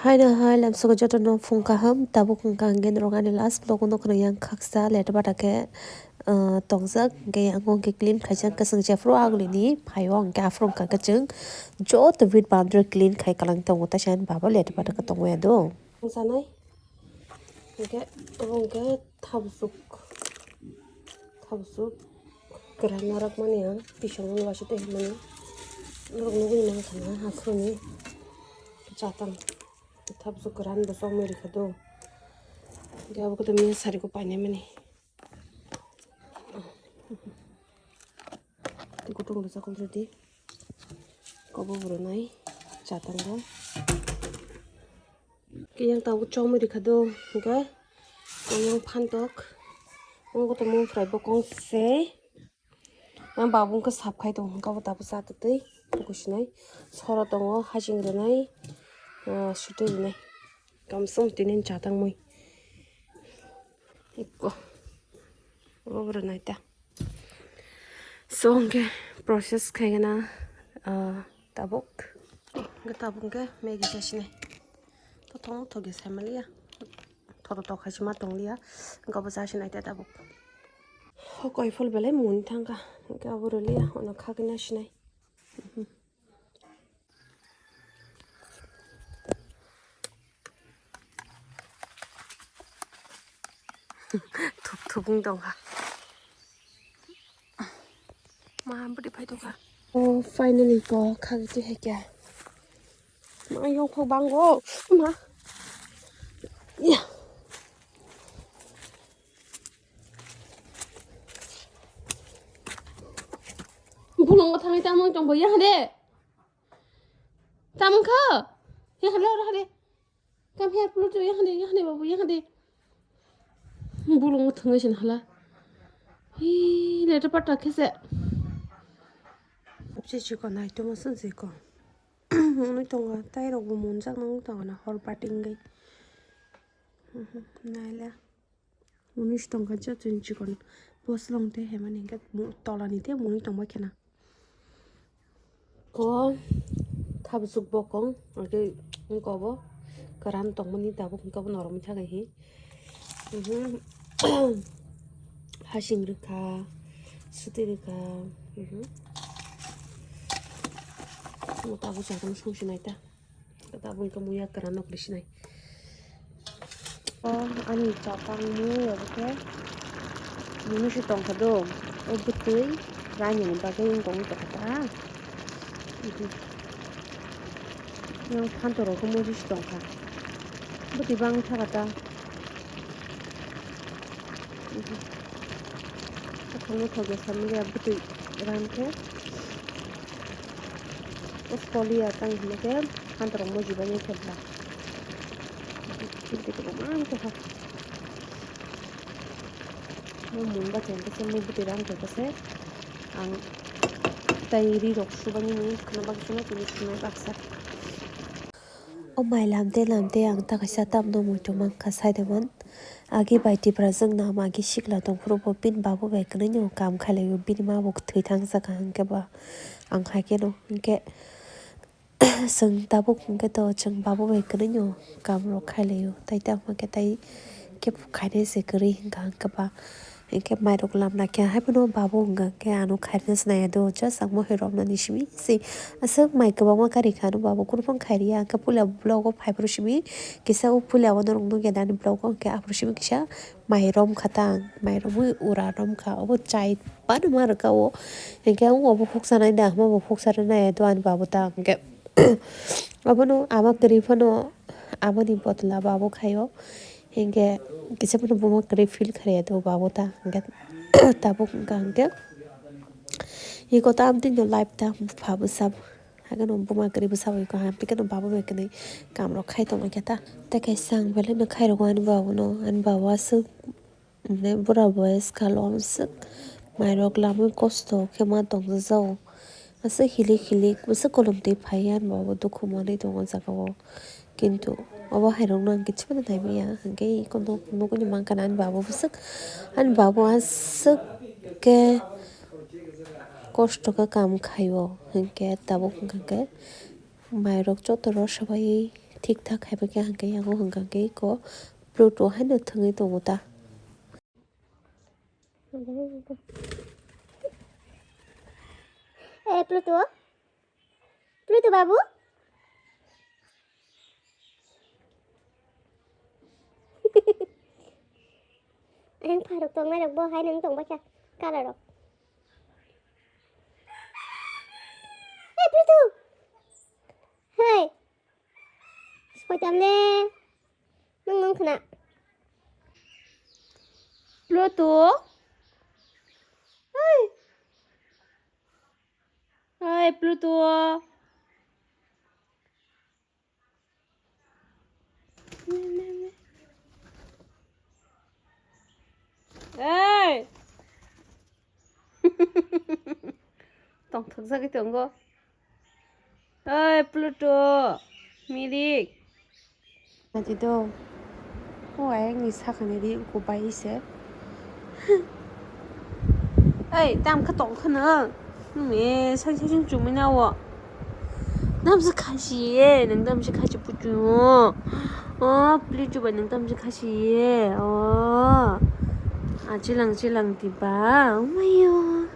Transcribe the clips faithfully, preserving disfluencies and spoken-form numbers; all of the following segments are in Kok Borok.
Haino hai lamsogo jotono phung kaham, tabuk hwnkha hwnkhe norok ani last vlog-o nukha yang khaksa let bata khe, ah, tongjak, hwnkhe yang hwnkhe clean khaijak, kwchwng jephuru agulini phaio hwnkhe aphuru wngkha kwchwng joto bit boundary clean khai kwlwng tongo, taisa ani baba let bata khe tongmaya do. Sanai, hwnkhe, obo hwnkhe thabsuk, thabsuk kwran narwkmani ang, bisingo waisa tei hinmani norok nugwi mankha na, hakhorni chatang. Thabsuk kwran bo chongmani rikha do. Hwnkhe abo kotor mia sariko painai mani. Tei kutung rijak already. Kobo bo rwnai chatango. Kiyang tabuk chongmani rikha do. Hwnkhe yang phantok. Ang kotor mung phrai bokong se. Ang babu wngkha sap khai tongo, hwnkhe abo tabuk cha twtwi, kusinai soro tongo, hasing rwnai, ah, sutwi rwnai. Kamsung tini cha tangmui. Ikko. Obo rwnai ta. So, hwnkhe process khaigana, ah, tabuk. Hwnkhe tabuk hwnkhe Maggie chasinai. Tothong thok ya sai manliya. Thoto tok hai se ma tong liya. Hwnkhe obo chasinai ta tabuk. Hokoi phol belai muni thangkha. Hwnkhe obo rwliya. Ono khagwi nasinai. Thup thup wng tongkha. Ma bwtwi phai tongkha. Oh, finally ko khagwi twi hai kya. Ma yong phok bango. Ma. Ya. Bulongo thangwi tamung tongbo ya hade. Tamung kha. Ya hade, ora hade. Come here, Pluto, yang hade, yang hade, babu, yang hade. Bulung thangwi sin hala. Hi, letter patta khese. Chikon nai tomo sun chikon. Unui tongo, tai rok bo munjak nang tongo na hor bating gai. Naila. Unis tongkha joto ni chikon. Boslong tei hemani hingke tolani tei muni tongma khena. Ko thabsuk bokong, hwnkhe wngkha obo kwran tongmani tabuk hwnkhe obo norok wngkha khe hi. Mhm. Hasing rwkha, swtwi rwkha, mhm. Omo tabuk chakno songsi nai ta. Tabuk wngkha muya kwran nok risinai. O ani chapang mui obo khe mui se tongkha do. O bwtwi rainani bagwi wngkha wngkha ta. Yang phanto rok muji se tongkha. Bwtwi bang thaka ta. Thokno thok ya samliya bwtwi ran khe. O koliya tang hwnwi khe phantorok mujiba ni thepla. Bwtwi kwbangma wngkha. Mo mung ba chengkhe se mo bwtwi ran khe se ang tai ri rok subani mung khna bagwi sano tini sunai baksa. O mai lamte lamte ang ta kaisa tamno muitu mankha saidaman. Agi bai Tiprajwk nam agi sikla tongphuru bo bini babu bai kwnwi no kam khailai o, bini ma bo thwi thang jaka hwnkhe ba ang hai kheno hwnkhe chwng tabuk hwnkhe to chwng babu bai kwnwi no kam rok khailai o, tai tamo khe tai khe khainai se kwrwi hwnkha hwnkhe ba. Hinkhe mairok lamna khe haiphano babu wngkha khe ano khairina se naiya do, just ang mohai romnani simi se aswk mai kwbangma karikha ano babu, kunu phang khairiya, hinkhe puila vlog o phaiphuru simi kisa o puila o norok nukya nani vlog o, hinkhe aphuru simi kisa mai romkha ta ang, mai romwi ura romkha, obo chai phano ma rwkha o, hinkhe ang obo huksa naida, ama bo huksa rw naiya do ani babu ta, hinkhe obono ama kwrwi phano amani botla babu khaio. Hinkhe kisa phano buma kwrwi feel khlaiya do babu ta, hinkhe tabuk wngkha hinkhe iko ta amtwino life ta bupha bwsa, haikhe no buma kwrwi bwsa bai kaham, haikhe no babu bai kwnwi kam rok khai tongma khe ta. Tei kaisa ang belai no khairokgo ani babu no, ani babu aswk, mane bura boyes kalo aswk mairok lamwi kosto khe ma tongjak jao. Aswk hilik hilik, aswk kolom twi phai ya, ani babu dukhu manwi tongo o jaga o. Kintu obo hai rok no ang kichu phano nai manya, hwnkhe eko nok nugwi mankha ani babu bwswk, ani babu aswk khe kosto khe kam khai o, hwnkhe tabuk hwnkha khe mai rok joto rw swbai thik thak khai ba khe hwnkhe yago hwnkha khe iko Pluto haino thwngwi tongo ta. Eh, Pluto? Pluto babu? Ang pharok tongnai rok bo hai nang tong bacha kala rok. Hey, Pluto! Hey! Spoitam le. Nung nung khna. Pluto. Hey. Hey, Pluto. Hey. Tongthokjagwi tongo. Oi, Pluto, mirik. Naidi do. O ayangni sakani ri uku bai se. Oi, tam khe tong kheno. Me, sai sai chumui na o. Damse khasi ye, nang damse khasi putu. O, Pluto bai nang damse khasi ye. O. Achilang chilang tiba. Umayo.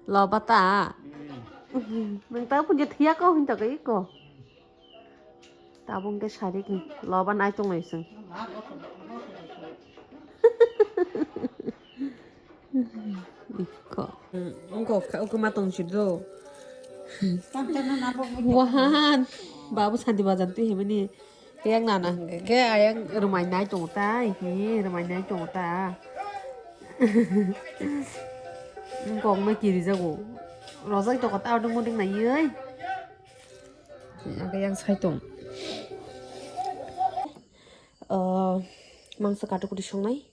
Loba ta. Nang ta punje thiya ko hinta ko iko. Tabung ke sarik ni loba nai tong lai sing. Iko. Ungko kha ukuma tong si do. Wahan. Babu santi bajan tu himani. Yang nana hingke ke ayang rumai nai tongo ta, hi rumai nai tongo ta. Kok no kiri jago. Rojak toko ta dong ding nai yoi. Aga yang sai tong. Oh, mangsa katukuti songnai.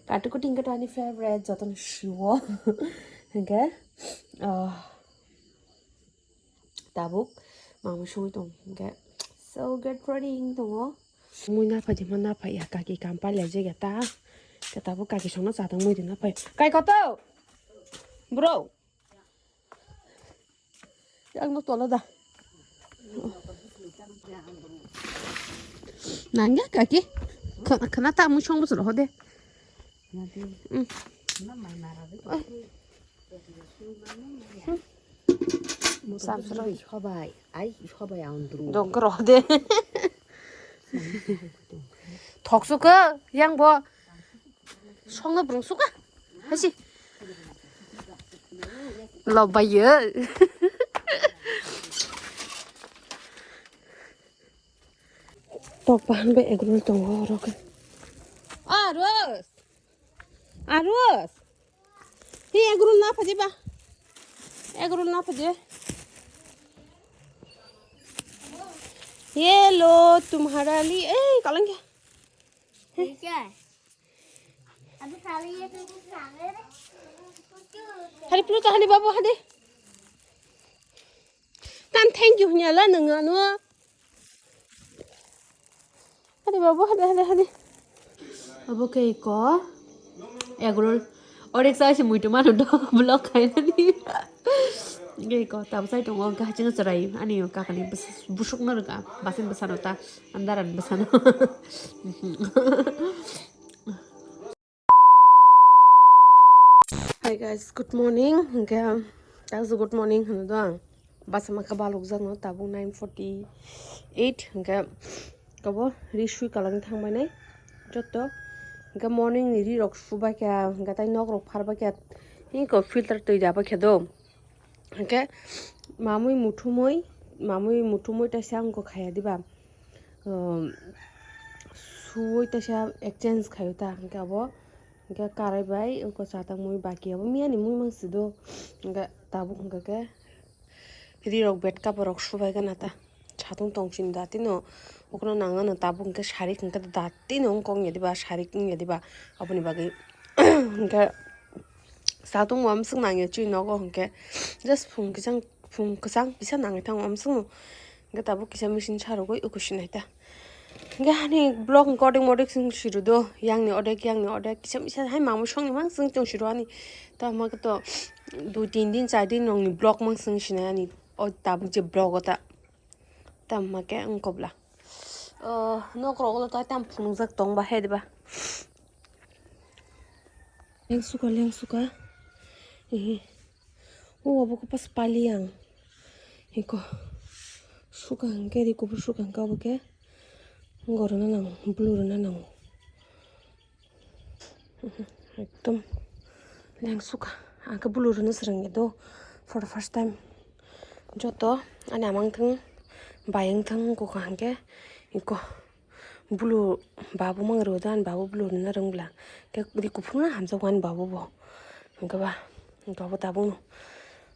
Katukuti hingke to ani favorite jotono siwo. Hingke, oh, tabuk mamui songwi tong hingke so get ready wng tongo. Mui naphai tongma naphai ya kaki kam pailai jega ta. Ke tabuk kaki songno chatang mui tongna phai. Kai koto? Bro. Yang no tola da. Nangya kaki. Khana ta mui song bosor hode. Mm. Samsoro. Sobai, ai, sobai andru. Dongkro de. Thoksuka, yang bo. Songno brungsuka. Hasi. Lobayo. Tok bahan be egg roll tongo oro khe. Ah, Rose. Ah, Rose. He egg roll na phaji ba. Egg roll na phaji. Ye lo tumhara li. Eh, kalang kya? Ye kya hai? Abhi khali ye to kuch khangre. Hari Pluto, hari babu, hari. Tan thank you hnya la nang ano. Hadi babu, hadi, hadi, hadi. Abo khe ko egg roll. Orek sa si muitu manu do vlog khai nani. Khe ko tab sai tongo gaching chwrai ani kakani bus-, busuk no rwka. Basin bwsano ta andaran bwsano. Hi guys, good morning. Hingke, taksa good morning hino do ang. Basa maka balok jano tabuk nine forty eight. Hingke, kabo ri sui kalang thang bai nai. Jotto. Hingke morning ni ri rok subai kha, hingke tai nok rok phar bai kha. Hingke filter twi da bai kha do. Hingke mamui muthumui, mamui muthumui taisa wngkha khaya diba? Um, suwui taisa exchange khayo ta, hingke abo, hingke karai bai wngkha chatang mui baki abo miyani mui mangsi do, hingke tabuk hingke ke ri rok bed cover rok subai gana ta. Satung tong sini dati no, okono nang ano tabuk hingke sarik hingke dati no wngkha wngya diba, sarik wngya diba, aboni bagwi hingke. Satung wa mswk nangya chini nogo hwnkhe just phung kwchang, phung kwchang kisa nangwi thango amswkno. Hwnkhe tabuk kisa machine sa rwgwi uku sinai ta. Hwnkhe hani vlog hwnkhe odek modek swng siru do, yangni odek, yangni odek, kisa misa hai mamwi songni mang swng tong siru ani. Tamo khe to dui tin din, char din nongni vlog mang swng sinai ani. O tabuk je vlog o ta. Tamma ke wng kobla. Oh, nok rok ulo ta tam phunukjak tong ba he diba. Lengsuka, lengsuka. Ehe. O abo ko pas pali ang. Eko. Suka hingke, ri kubur suka hingke abo ke. Gorona nang, blue rona nang. Ekdom lengsuka. Ang khe blue rwna swrwngya do for the first time. Joto ani amang thung, bayang thung, koko hangke iko blue babu mang rwdo, ani babu blue rwna rwngla. Khe ri kuphuruna hamjakgo ani babu bo. Hingke ba, hingke abo tabukno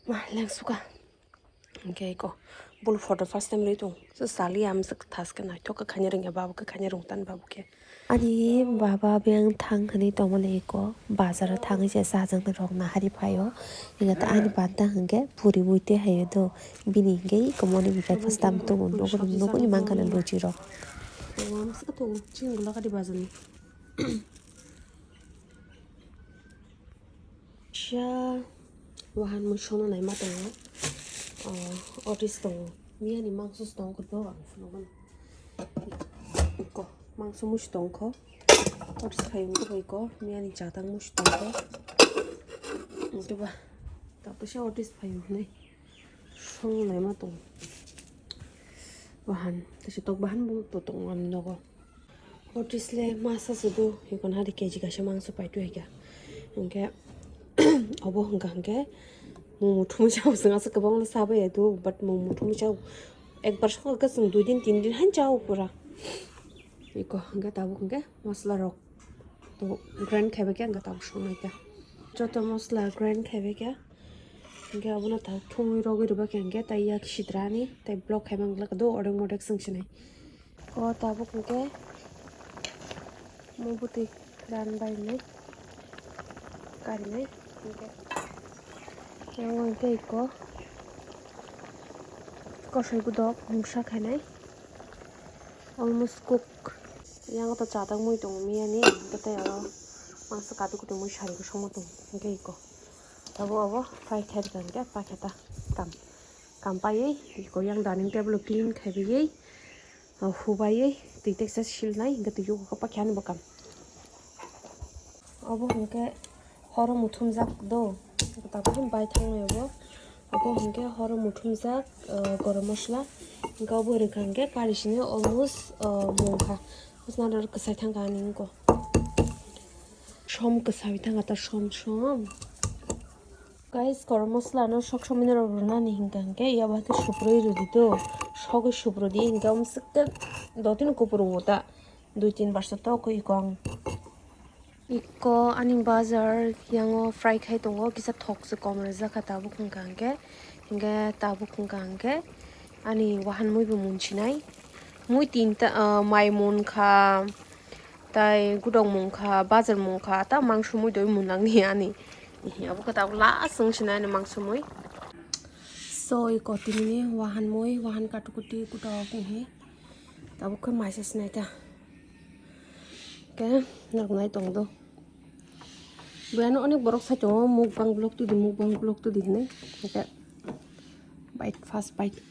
ma lengsuka. Hingke iko blue for the first time ri tung. So sali am sik thas ke naithok khe khaina rwngya babu khe khaina rwngtan babu khe. Ani baba beng thang hwnwi tongmani iko bazaro thangwi se sajwk rok nahari phaio. Hingke ta ani banta hingke puri bui te haio do. Bini hingke iko moni bwkha phastam tongo nogo nogo ni mankha na luchi rok. Kisa wahan mui songna naima tongo. O, otis tongo. Miyani mangso se tongo khe bo ang phunukgwno. Ko, mangso mui se tongkho. Otis phaiyung tei bai ko, miyani jatang mui se tongkho. Hwnkhe ba, tabukhe otis phaiyung hinwi songna naima tongo. Wahan, tei se tok bahan bo tongo ani nogo. Otis le masa se do, hikon hari K G kaisa mangso paitwi haikha. Hingke obo hingka hingke mung muthungwi chao, chwng aswk kwbangma chabai ya do, but mung muthungwi chao. Ekbar songkha chwng dui din tin din han chao pura. Iko hingke tabuk hingke masla rok to grind khaibai khe hingke tabuk songnaikha. Joto masla grind khaibai khe hingke abono tabuk thumwi rogwi rwbaikha hingke tai yak sidrani tai block khaiba wngkha do odek modek chwng sinai. O tabuk hwnkhe mubutwi ran bainai karinai hwnkhe yang hwnkhe iko kosoi gudok mungsa khainai almost cook. Yang to chadak mui tongo miyani hwnkhe tei oro mangsa kadu kutu mui sari bwsongma tongo hwnkhe iko tabuk abo fry khairokha hwnkhe paikha ta kam kam paiwi iko yang dining table o clean khaiwi. Hubaiwi twi teksa silnai hwnkhe twi o pakhe ani bwkang. Obo hwnkhe horo muthumjak do, tabukhe bai thangnai obo. Obo hwnkhe horo muthumjak, ah, gorom mosla. Hwnkhe obo rwkha hwnkhe kari sini almost, ah, mungkha. Bwswk nador kwchai thangkha ani wngkha. Som kwchai thangkha ta som som. Guys, garam masala no sok somoi no rok rwnani hingka hingke ya bai khe suprui rwdi do, sogwi suprudi hingke amswk khe dotino kupur o ta dui tin barsa tok khe iko ang. Iko ani bazar yango fry khai tongo, kisa thok se kom rijak kha tabuk hingka hingke, hingke tabuk hingka hingke ani wahan mui bo munsinai, mui tinta, ah, mai munkha. Tai gudok mungkha, bazar mungkha, ta mangso mui doi munang ni ani. Abo khe tabuk last wng sinai ani mangso mui. So, iko tini ni wahan mui, wahan katukuti gudok ni hi. Tabuk khe maisa sinai ta. Khe nok nai tong do. Buyano onek borok sai tongo, mukbang vlog tudi, mukbang vlog tudi hinui. Khe bite, first bite.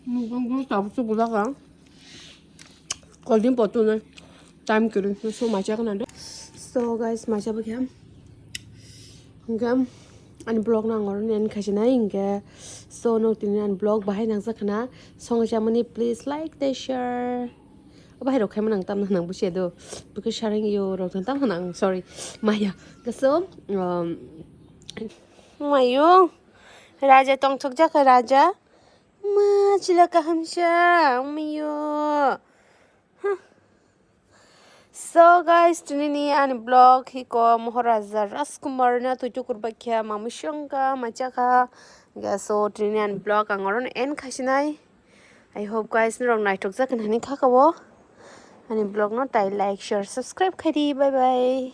Mukbang bwswk tabuk se bujak ang. Cold drink bo tunai. Time kwrwi. So, macha khna de. So, guys, macha bwkha. Hingke ani vlog no ang oro end khaisina hingke. So, no tini ani vlog bahai nangsa khna. Song chamani, please like tei share. O bahai rok khaima nang tamna nang busia do. Bwkha sharing yo rok tamna nang, sorry. Maya. So, um, mayo. Raja tongthok jaka raja. Ma, chila kahamsa, umiyo. Huh. So guys, tini ni ani vlog hiko Maharaja Rajkumar na tuitu kurbakya mami shongka machaka. Ya, so tini ni ani vlog ang oron end khasinai. I hope guys norok naithok jak hinani khakao. Ani vlog no tai like, share, subscribe khaidi. Bye bye.